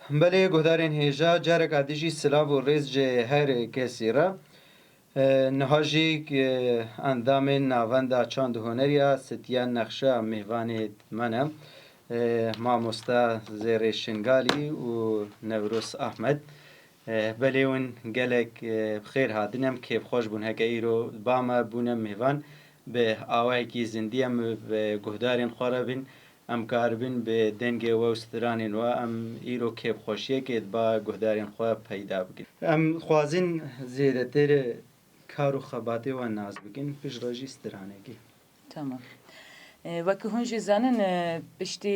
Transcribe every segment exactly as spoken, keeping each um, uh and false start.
Belê guhdarên hêja, careka din jî silav û rêz ji her kesî re. E, niha jî, e, endamên Navenda Çand û Huneriya Sitiya Nexşa mêvanê me ne. E, mamosta Zêrê Şingalî û Newroz Ahmed. E, belê hûn gelek, e, bi xêr hatin, em kêfxweş bûn heke îro ba me bûne mêvan. Bi awayekî zindî em bi guhdarên xwe re bin. Em karibin bi dengê we û stranên we, em îro kêfxweşiyekê di ba guhdarên xwe peyda bikin. Em dixwazin zêdetir kar û xebatê we nas bikin, piştre jî stranekê. Tamam. E, wekî hûn jî zanin, e, piştî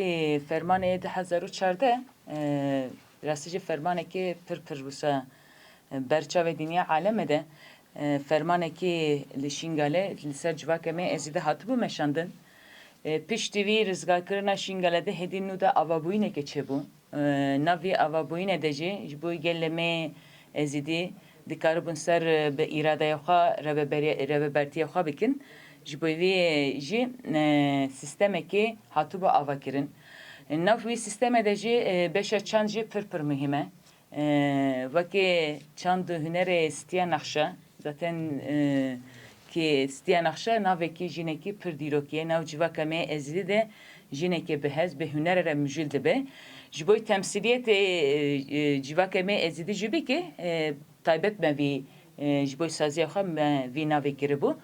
fermanê du hezar û çardeh, e, rastî jî fermanekê pir pir wisa, e, ber çavê dinya aleme de, e, fermanekî li Şîngale li ser civakê me Êzidî hatibû meşandin. E, piştî vî rizgarkirina Şîngale de hêdî nû de avabûyîneke çêbû. E, nav vî avabûyîne de jî ji bo gelê me Êzidî dikaribûn ser, e, bi îradeya xwe rêveberiye-, rêvebertiya xwe bikin. Ji bo vî jî, e, sîstemekê hatibû avakirin. E, nav wî sîstemê de jî, e, beşa çand jî pir pir muhîm e. E, wekî çand û hunerê Sitiya Nexşe, zaten, e, kî Sitiya Nexşe navekî jinekî pir dîrokî ye. Nav civaka me Êzidî de jinekê bi hez, bi hunerê re mijûl dibe. Ji bo temsîliyetê, e, e, civakê me Êzidî jî bike, e, taybet me vî, e, ji bo saziya xwe me vî navê kiribû.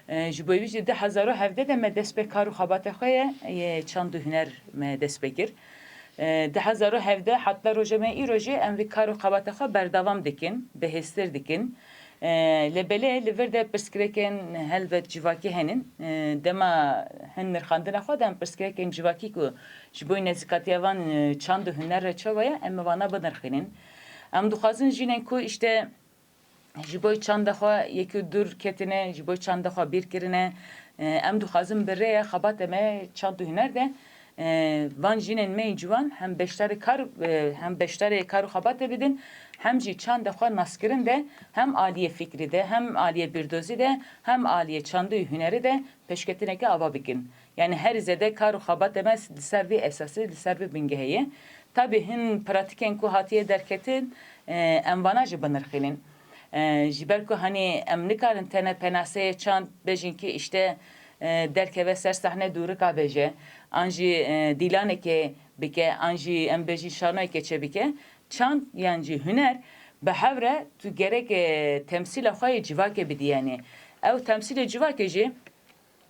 E, ji bo vî jî du hezar û hevdeh de me dest pê kar û xebata xwe ye, yê çand û huner me dest pê kir. E, du hezar û hevdeh heta roja me îro jî em vî kar û xebata xwe berdewam dikin, bihêztir dikin. E, lê belê li vir de pirsgirêkên helbet civakî henin. E, dema hin nirxandina xwe de em pirsgirêkên civakî ku ji bo nêzîkatiya van, e, çand û huner re çawa ye, em ê vana binirxînin. Em dixwazin jinên ku îşte ji bo çanda xwe yekî dûr ketine, ji bo çanda xwe bîr kirine. E, em dixwazin bi rêya xebatê me çand û huner de, e, van jinên me yê ciwan hem beşdarê kar, e, hem beşdarê kar û xebatê bidin, hem jî çanda xwe naskirin de, hem aliyê fikrî de, hem aliyê bîrdozî de, hem aliyê çandî û hunerî de pêşketineke ava bikin. Yani herî zêde kar û xebatê me li ser vî esasî, li ser vî bingehê ye. Tabî hin pratîkên ku hatiye derketin, e, em vana jî binirxînin. E, ji ber ku hanî em nikarin tenê penaseyê çand bêjin ki îşte, e, derkeve ser sehne dûrika bêje, an jî, e, dîlanekê bike, an jî em bêjin şanoyekê çêbike. Çand yan jî huner bi hev re tu gerek, e, temsîla xwe yê civakê bidî. Yani ew temsîlê civakê jî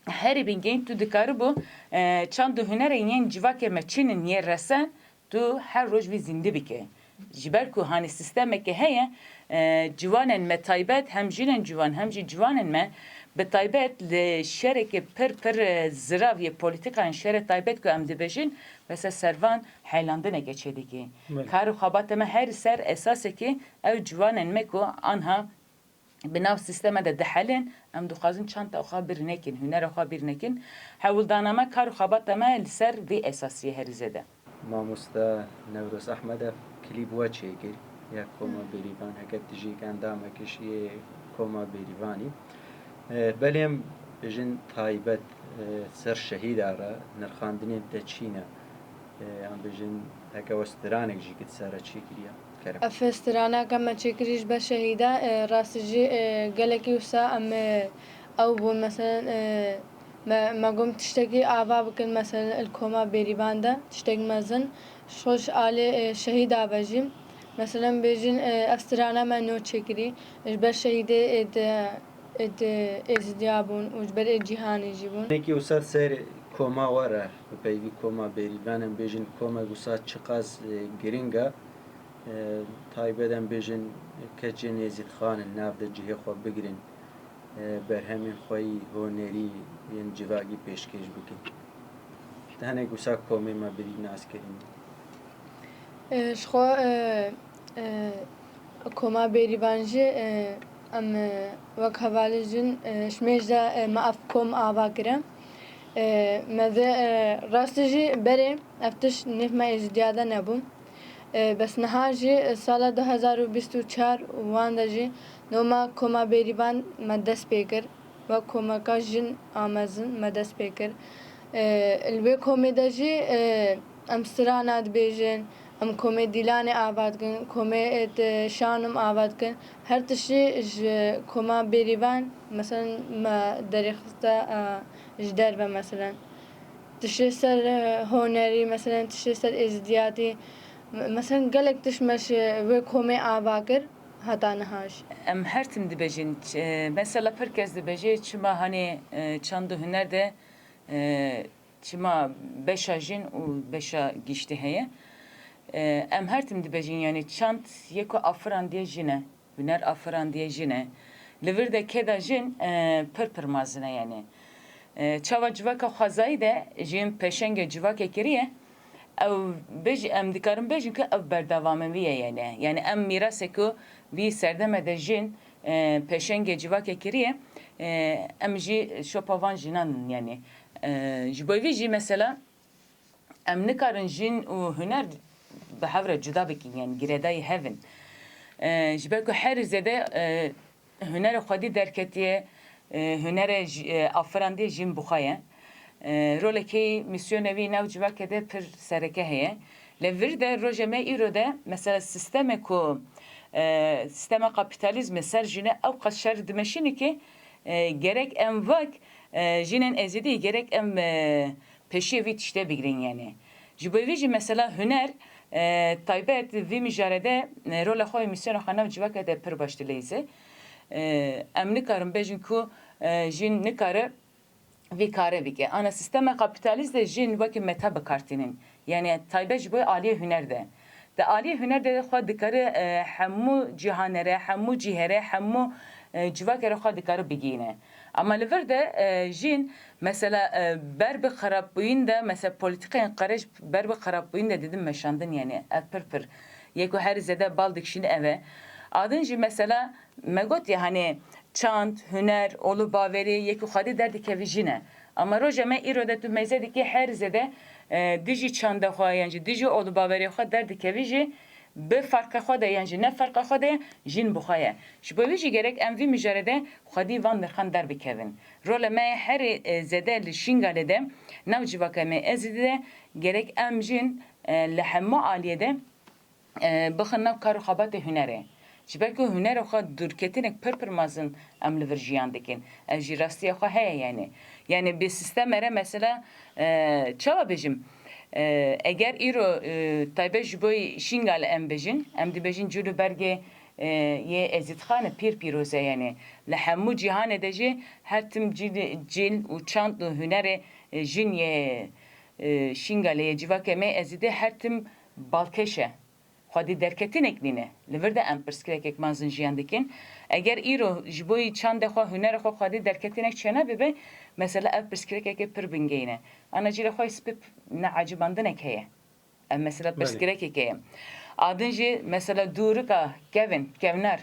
herî bingehîn tu dikaribû, e, çand û hunerên yên civakê me çi ne yên resen, tu her roj vî zindî bike. Ji ber ku hanî sîstemeke heye, e, ciwanên me taybet, hem jinên ciwan hem jî ciwanên me bi taybet li şerekê pir pir, e, zirav yê polîtîkayên şerê taybet ku em dibêjin, mesela ser van heylandineke çêdike. Belê. Kar û xebatê me herî ser esasekê ew ciwanên me ku anha bi nav sîstema de dihelin, em dixwazin çanda xwe bîr nekin, hunera xwe bîr nekin. Hewldana me, kar û xebata me li ser vî esasî ye herî zêde. Mamoste Newroz Ehmed, ev klîp we çêkir ya Koma Bêrîvan, heke tu jî endamekî yê Koma Bêrîvanî. E, belê em bêjin taybet, e, ser şehîda re nirxandinên te çi ne? E, em bêjin heke we stranek jî ki di ser re çêkiriye. Kerem. Ev straneke me çêkirî ji ber şehîda, e, rastî jî, e, gelekî wisa em, e, ew bûn, meselen, e, me, me got tiştekî ava bikin, meselen, li Koma Bêrîvan de tiştek mezin, ji xwe ji alê, e, şehîda ve jî. Meselen, bêjin, e, ev strana me nû çêkirî, ji ber şehîdê, e, di, e, di Êzidiya bûn û ji ber ê cîhanê jî bûn. Gelekî wisa ser koma we re, bi peyvî Koma Bêrîvan em bêjin, komek wisa çiqas, e, giring e. E, taybet em bêjin, keçên Êzîdxan in, nav de cihê xwe bigirin, e, berhemên xwe yî hunerî yên civakî pêşkêş bikin. Te hinek wisa komê me bidî nas kirin? E, ji xwe, e, e, Koma Bêrîvan jî, e, em, e, wek hevalê jin, e, ji mêj de, e, me ev kom ava kire. E, me vê, e, rastî jî berê ev tişt nêv me Êzidiya de nebû. E, bes niha jî, e, sala du hezar û bîst û çar û wan de jî noma Koma Bêrîvan me dest pê kir. Wek komeka jin a mezin me dest pê kir. E, li wê komê de jî, e, em strana dibêjin, Em komê Dîlanê ava dikin, komê, e, te Şanim ava dikin. Her tiştî ji koma Bêrîvan, meselen, me derêxiste, e, ji derve, meselen. Tiştê ser, e, hunerî, meselen, tiştê ser êzidiyatî. Me-, meselen, gelek tişt me ji wê komê ava kir, heta niha jî. Em her tim dibêjin, ç-, e, mesela pir kes dibêje, çima hanê, e, çand û huner de, e, çima beşa jin û beşa giştî heye? E, em her tim dibêjin, yanî çand yê ku afirandiye jin e, huner afirandiye jin e. Li vir de keda jin, e, pir pir mezin e, yanî. E, çawa civaka xwezayî de jin pêşengê civakê kiriye, ew bêj-, em dikarin bêjin ku ev berdewamê wî ye, yanî. Yanî em mîrasê ku vî serdeme de jin, e, pêşengê civakê kiriye, e, em jî şopa van jinan in, yanî. E, ji bo vî jî mesela em nikarin jin û huner bi hev re cuda bikin, yanî girêdayî hev in. E, ji ber ku herî zêde, e, hunerê xwedî derketiye, e, hunerê ji-, e, afirandiye jin bi xwe ye. E, rolekê mîsyonê wî nav civakê de pir sereke heye. Li vir de rojê me îro de, mesela, sîstemê ku, e, sîstema kapîtalîzmê ser jinê ew qas şer dimeşîne ki, e, gerek em vak, e, jinên êzidî gerek em, e, pêşiyê vî tiştê bigrin, yanî. Ji bo vî jî mesela huner, e, taybet vî mijare de, e, rola xwe û mîsyona xwe nav civakê de pir baş dileyîze. E, em nikarin bêjin ku, e, jin nikare vî karê bike. Ana sîstema kapîtalîst de jin wekî meta bi kar tînin. Yanî taybet ji bo aliyê huner de. Di aliyê huner de xwe dikare, e, hemû cîhanere, hemû cîhere, hemû, e, civakere xwe dikare bigihîne. Ama li vir de, e, jin mesela, e, ber bi xerabbûyîn de, mesela polîtîkayên qerêj ber bi xerabbûyîn de didin meşandin, yanî ev pir pir yê ku herî zêde bal dikişîne ev e. A din jî mesela me gotiye, hanê çand, huner, ol û bawerî yê ku xwedî derdikevî jin e. Ama roja me îro de tu mêze dikî herî zêde, e, dijî çanda xwe yan jî dijî ol û bawerê xwe derdikevî jî bi ferqa xwe de yan jî ne ferqa xwe de jin bi xwe ye. Ji bo vî jî gerek em vî mijare de xwedî van nirxan derbikevin. Rola me herî, e, zêde li Şîngalê de, nav civaka me Êzidî de gerek em jin, e, li hemû aliyê de, e, bixin nav kar û xebatê hunerê. Ji ber ku hunerê xwe dûrketinek pir pir mezin em li vir jiyan dikin. Ev jî rastiya xwe heye, yanî. Yanî bi sîstemê re mesela, e, çawa bêjim? E, eger îro, e, taybet ji bo Şîngalê em bêjin, em dibêjin cil û bergê, e, yê Êzîdxanê pîr pîroz e, yanî. Li hemû cîhanê de jî her tim cil, cil û çand û hunerê, e, jin yê, e, Şîngalê yê civakê me Êzidî her tim balkêş e. Xwedî derketinek nîne. Li vir de em pirsgirêkek mezin jiyan dikin. Eger îro ji bo yî çandê xwe, hunerê xwe xwedî derketinek çênebibe, mesela ev pirsgirêkeke pir bingehîn e. Ana cî li xwe spî neecibandinek heye. Ev mesela Belê. pirsgirêkek heye. A din jî mesela dûrika kevin, kevner,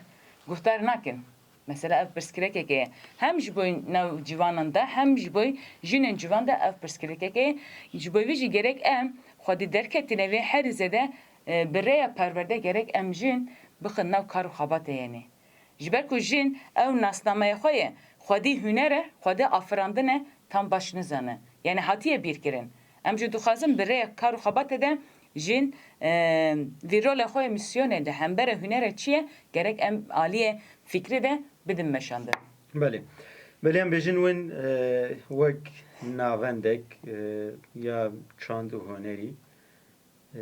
guhdar nakin. Mesela ev pirsgirêkek heye. Hem ji bo nav civanan de hem ji bo jinên civan de ev pirsgirêkek heye. Ji bo vî jî gerek em xwedî derketine vê herî zêde, e, bi rêya perwerde gerek em jin bixin nav kar û xebatê, yanî. Ji ber ku jin ew nasnameya xwe ye, xwedî huner e, xwedî afirandin e, tam baş nizane. Yanî hatiye bîrkirin. Em jî dixwazin bi rêya kar û xebatê de jin, e, vî rola xwe yê mîsyonê li hemberê hunerê çi ye, gerek em aliyê fikrê de bidin meşandin. Belê. Belê em bêjin win, e, wek navendek, e, ya çand û hunerî, e,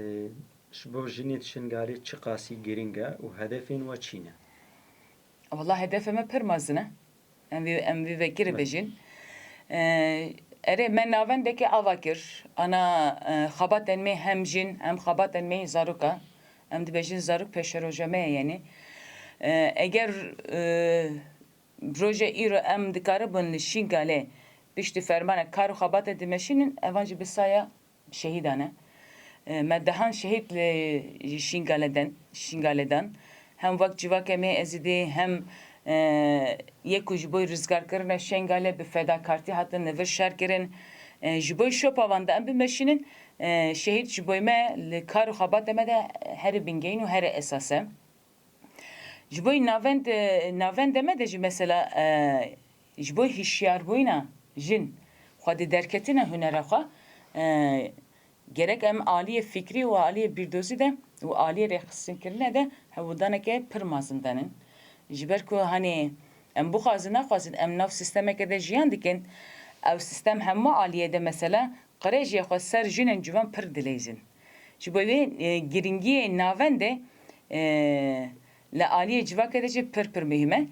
ji bo jinên Şingalê çiqasî girîng e û hedefên we çi ne? Wela hedefê me pir mezin e. Em vî, em vî vekirî Belê. bêjin. E, erê me navendekê ava kir. Ana, e, xebatên me hem jin, hem xebatên me zarok e. Em dibêjin zarok pêşeroja me ye, yanî. E, eger, e, roja îro em dikaribin li Şîngalê piştî fermanek kar û xebatê dimeşînin, evan jî bi saya şehîdan e. E, me dehan şehîd li, ji Şîngalê den, Şîngalê dan. Hem wek civakê me Êzidî, hem, e, yê ku ji bo rizgarkirina Şêngalê bi fedakartî hatin li vir şer kirin. E, ji bo şopa wan de em bimeşînin, e, şehîd ji bo me li kar û xebatê me de herî bingehîn û herî esas e. Ji bo navend, e, navendê me de jî mesela, e, ji bo hişyarbûyîna jin, xwedî derketina hunera xwe, e, Gerek em aliyê fikrî û aliyê bîrdozî de û aliyê rêxistinkirinê de hewldaneke pir mezin danin. Ji ber ku, hanê, em bixwazin naxwazin, em nav sîstemeke de jiyan dikin. Ew sîstem hemû aliyê de, mesela, qirêjê xwe ser jinên ciwan pir dileyzin. Ji bo vê, e, giringiyê navendê, e, li aliyê civakê de jî pir pir muhîm e.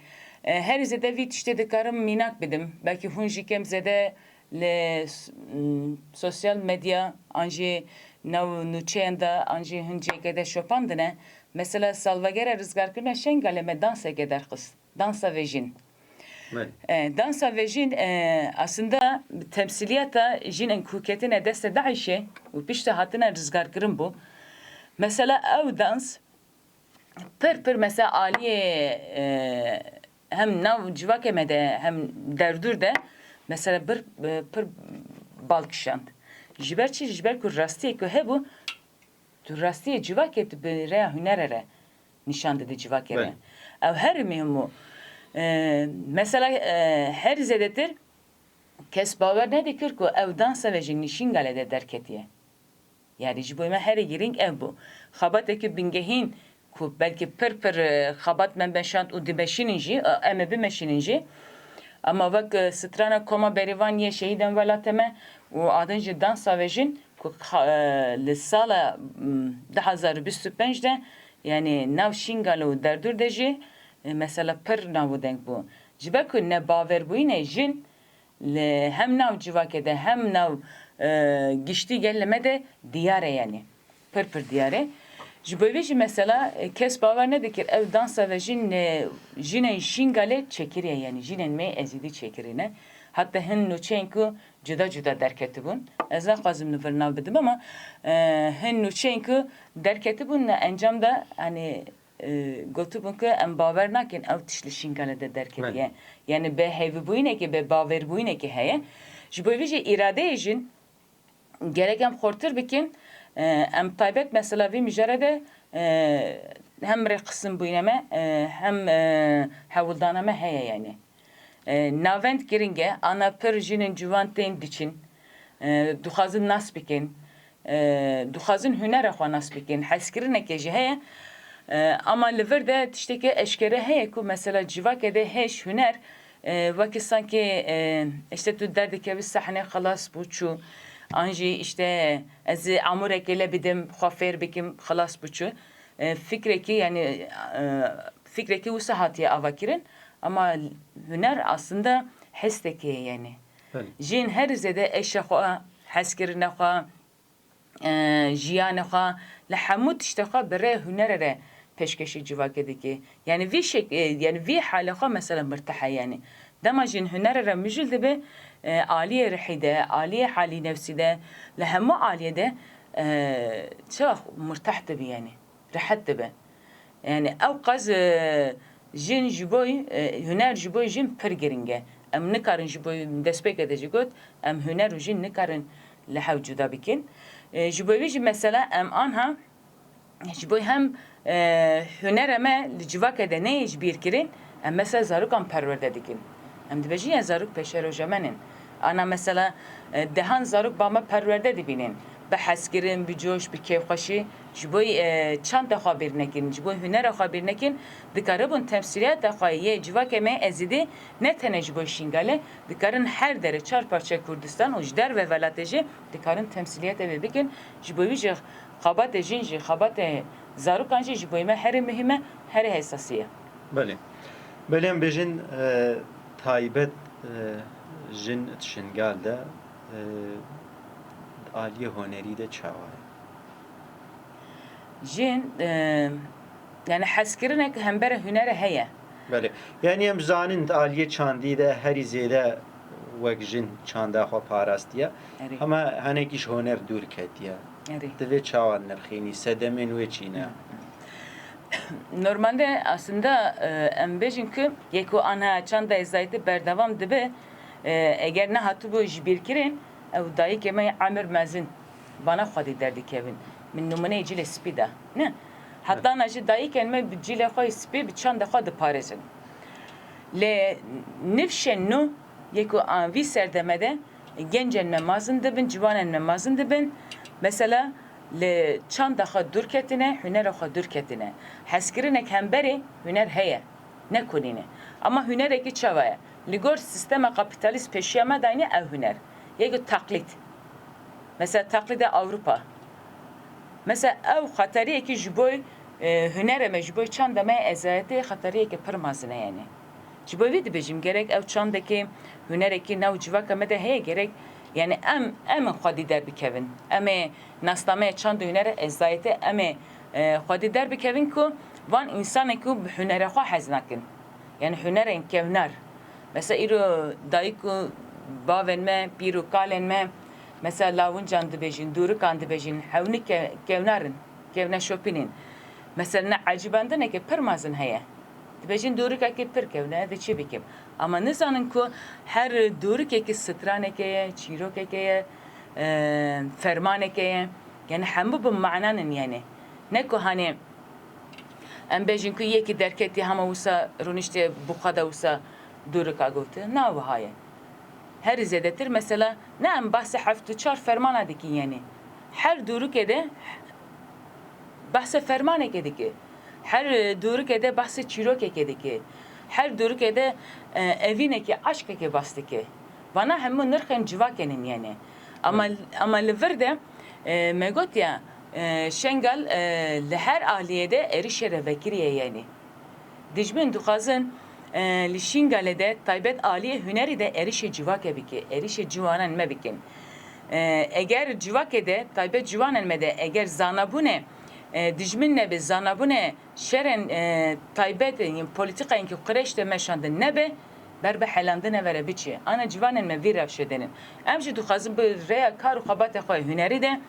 E, herî zêde vî tiştê dikarim mînak bidim. Belkî hûn jî kêm zêde li s-, m, sosyal medya an jî nav nûçeyan de an jî hin cihekê de şopandine. Mesela salvegera rizgarkirina Şengalê me danseke derxist. Dansa vejîn. Belê. E, dansa vejîn, e, aslında temsîliyata jinên ku ketine destê DAIŞê û piştre hatine rizgarkirin bû. Mesela ew dans pir pir mesela aliyê, e, hem nav civakê me de hem derdûr de mesela bir, e, pir bal kişand. Ji ber çi? Ji ber ku rastiyê ku hebû, tu rastiyê civakê tu bi rêya hunerê re nîşan didî civakê re. Belê. Ew her muhîm bû. E, mesela, e, her zêdetir kes bawer nedikir ku ew dansa vejîn li Şingalê de derketiye. Yani ji bo me herî girîng ev bû. Xebatekî bingehîn ku belkî pir pir, e, xebat me meşand û dimeşînin jî, e, em ê bimeşînin jî. Ama wek, e, strana Koma Berîvan yê şehîdên welatê me û adin jî dansa vejîn ku xa-, e, li sala, m, du hazar û bîst û pênc de, yani nav Şingal û derdûr de jî, e, mesela pir nav û deng bû. Ji ber ku nebawerbûyînê jin li hem nav civakê de hem nav, e, giştî gelê me de diyar e yani. Pir pir diyar e. Ji bo vê jî mesela, e, kes bawer nedikir ew dansa vejîn, e, jinên Şingalê çêkiriye yani. Jinên me Ezîdî çêkirîne. Hatta hin nûçeyên ku cuda cuda derketibûn. Ez naxwazim li vir nav bidim ama, e, hin nûçeyên ku derketibûn encam da, hani, e, gotibûn ku em bawer nakin ew tişt li Şingalê de derketiye. Belê. Yani bi hevbûyînekê, bi bawerbûyînekê heye. Ji bo vê jî îradeyê jin gerek em xurtir bikin, e, em taybet mesela vê mijare de, e, hem rêxistinbûyîna me, e, hem, e, hewldana me heye yani. E, navend giring e, ana pir jinên ciwan tên diçin, e, dixwazin nas bikin, e, dixwazin hunera xwe nas bikin, hezkirineke jî heye. E, ama li vir de tiştekî eşkere heye ku mesela civakê de hêj huner, e, wekî sankî, e, işte tu derdikevî sahnê xilas bû çû, an jî işte ez ê amûrekê le bidim, xwe fêr bikim, xilas bû çû. E, fikrekî, yani, e, fikrekî wisa hatiye avakirin, ama huner aslında hestekê ye, yani. Belê. Jin her zêde eşa xwe, hezkirina xwe, e, jiyanê xwe, li hemû tiştê xwe bi rê hunerê re pêşkêşî civakê dike. Yani vî şek-, e, yani vî halê xwe mesela mirtah e yani. Dema jin hunerê re mijûl dibe, e, aliyê rihî de, aliyê halî nefsî de, li hemû aliyê de, e, çax mirtah dibe yani. Rehet dibe. Yani ew qas, e, jin ji bo, e, huner ji bo jin pir giring e. Em nikarin ji bo destpêkê de jî got, em huner û jin nikarin li hev cuda bikin. E, ji bo vê jî mesela em anha ji bo hem, e, hunera me li civakê de neyê ji bîr kirin, em mesela zarokan perwerde dikin. Em dibêjin ya zarok pêşeroja me nin. Ana mesela, e, dehan zarok ba me perwerde dibînin. Bi hezkirin, bi coş, bi kêfxweşî. Ji bo, e, çanda xwe bîr nekin, ji bo hunera xwe bîr nekin, dikaribûn temsîliyata xwe yê civakê me Ezîdî ne tenê ji bo Şîngalê, dikarin her derê çar parçe Kurdistan û ji derve welatê jî dikarin temsîliyetê vê bikin. Ji bo wî jî xebatê jin jî, xebatê zarokan jî ji bo me herî muhîm e, herî hesasî ye. Belê. Belê em bêjin, e, taybet, e, jin di Şingal de, e, aliyê hunerî de çawa ye? Jin, e, yani hezkirinek hemberî hunerê heye. Belê. Yani em zanin di aliyê çandî de herî zêde wek jin çanda xwe parastiye. Erê. Hema hinekî ji huner dûr ketiye. Erê. Divê çawa nirxînî, sedemên wê çi ne? Normalde aslında, e, em bêjin ku yê ku anha çanda zayîtî berdewam dibe, e, eger nehatibû ji bîr kirin, ew dayikê me yê emir mezin, vana xwedî derdikevin. Min nimûneyê cilê spî da. Ne? Heta na jî dayikên me bi cilê xwe yê spî bi çanda xwe diparêzin. Lê nifşên nû yê ku a vî serdeme de gencên me mezin dibin, ciwanên me mezin dibin, Mesela li çanda xwe dûr ketine, hunera xwe dûr ketine. Hezkirinek hemberê huner heye, ne ku nîne. Ama hunerekî çawa ye? Li gor sîstema kapîtalîst pêşiya me dayne ew huner. Yek taklîd. Mesela taklîdê Ewropa. Mesela ew xeteriyekî ji bo, e, hunere me, ji bo çanda me ezayetê xeteriyeke pir mezin e yani. Ji bo vî dibêjim, gerek ew çandekî, hunerekî nav civaka me de heye, gerek, yani em, em in xwedî derbikevin. Em ê nasnameya çand û hunere ezayetê em ê, e, xwedî derbikevin ku van însanên ku bi hunere xwe hez nakin. Yani hunerên kevnar. Mesela îro dayik û bavên me, pîr û kalên me, mesela lawincan dibêjin, dûrikan dibêjin, hewnî ke-, kevnar in, kevneşopîn in. Mesela ne ecibandineke pir mezin heye. Dibêjin dûrikekî pir kevn e, ez ê çi bikim? Ama nizanin ku her dûrikekî straneke ye, çîrokeke ye, e, fermaneke ye. Yani hemû bi manan in yani. Ne ku hani em bêjin ku yekî derketî hema wisa rûniştê bi xwe de wisa dûrika gotiye. Na wiha ye. Herî zêdetir mesela ne em behsê heft û çar fermana dikin yani. Her dûrikê de behsê fermanekê dike. Her, e, dûrikê de behsê çîrokekê dike. Her dûrikê de, e, evînekê, eşkekê behs dike. Vana hemû nirxên civakên in yani. Ama, ama li vir de, e, me gotiya, e, Şengal, e, li her aliyê de êrişê re vekiriye yani. Dijmin dixwazin, e, li Şingalê de taybet aliyê hunerî de êrişê civakê bike, êrişê ciwanan me bikin. E, eger civakê de, taybet ciwanên me de, eger zanabûne, e, dijmin nebe, zanabûne şerên, e, taybet, yên polîtîkayên ku qirêj tê meşandin nebe, ber bi helandine vere biçe. Ana ciwanên me vî rewşê dênin. Em jî dixwazin bi rêya kar û xebatê xwe hunerî de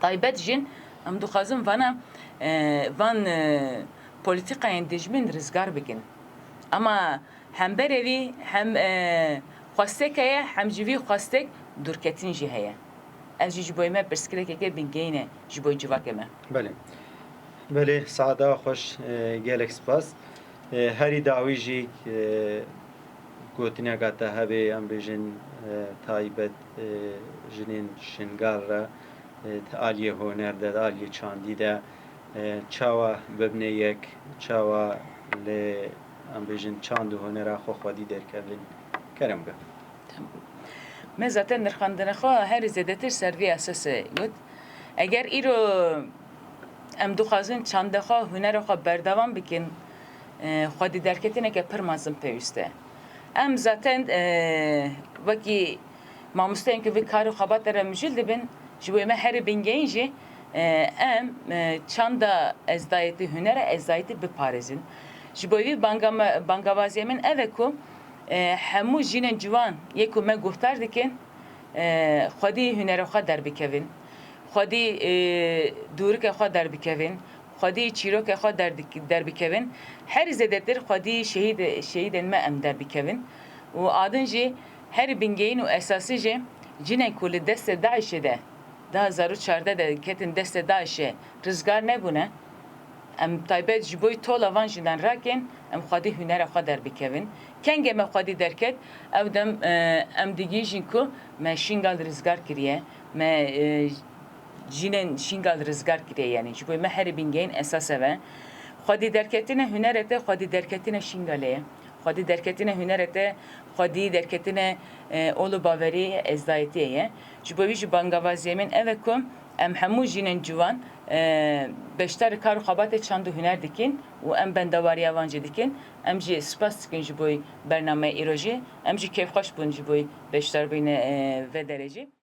taybet jîn, em dixwazin vana, e, van, e, polîtîkayên dijmin rizgar bikin. Ama hemberê vî hem, e, xwestek heye, hem ji vî xwestek dûrketin jî heye. Ev jî ji bo me pirsgirêkeke bingehîn e ji bo civakê me. Belê. Belê, saeta xweş, e, gelek spas. E, herî dawî jî, e, gotineka te hebe, em bêjin, e, taybet, e, jinên Şingal re, e, di aliyê huner de, di aliyê çandî de, e, çawa bibine yek, çawa li, em bêjin, çand û hunera xwe xwedî derkevin? Kerem bike. Tamam. Me zaten nirxandina xwe herî zêdetir ser vî esasê got. Eger îro em dixwazin çanda xwe, hunera xwe berdewam bikin, e, xwedî derketineke pir mezin pêwîst e. Em zaten, e, wekî mamosteyên ku vî kar û xebatê re mijûl dibin, ji bo me herî bingehîn jî, e, em, e, çanda ezdayetî, hunera ezdayetî biparêzin. Ji bo vî banga me, bangavaziyê min ev e ku, e, hemû jinên ciwan yê ku me guhdar dikin, e, xwedî hunera xwe derbikevin, xwedî, e, dûrikê xwe derbikevin, xwedî çîrokê xwe derdik-, derbikevin, herî zêdetir xwedî şehîd, şehîdên me em derbikevin. Û a din jî herî bingehîn û esasî jî jinên ku li destê DAIŞê de du hazar û çardeh de ketin destê DAIŞê rizgar nebûne. Em taybet ji bo tola van jinan rakin, em xwedî hunera xwe derbikevin. Kengê me xwedî derket, ew dem, e, em digihîjin ku me Şingal rizgar kiriye, me, e, jinên Şingal rizgar kiriye, yani ji bo me herî bingehîn esas ev e. Xwedî derketine hunerê te, xwedî derketine Şingalê ye. Xwedî derketine hunerê te, xwedî derketine, e, ol û bawerî ezdayetiyê ye. Ji bo vî jî bangavaziyê min ev e ku em hemû jinên ciwan, e, beşdarî kar û xebatê çand û huner dikin û em bendewariya wan jî dikin. Em jî spas dikin ji bo bernameya îro jî. Em jî kêfxweş bûn ji bo beşdarbûnê, e, vê derê jî.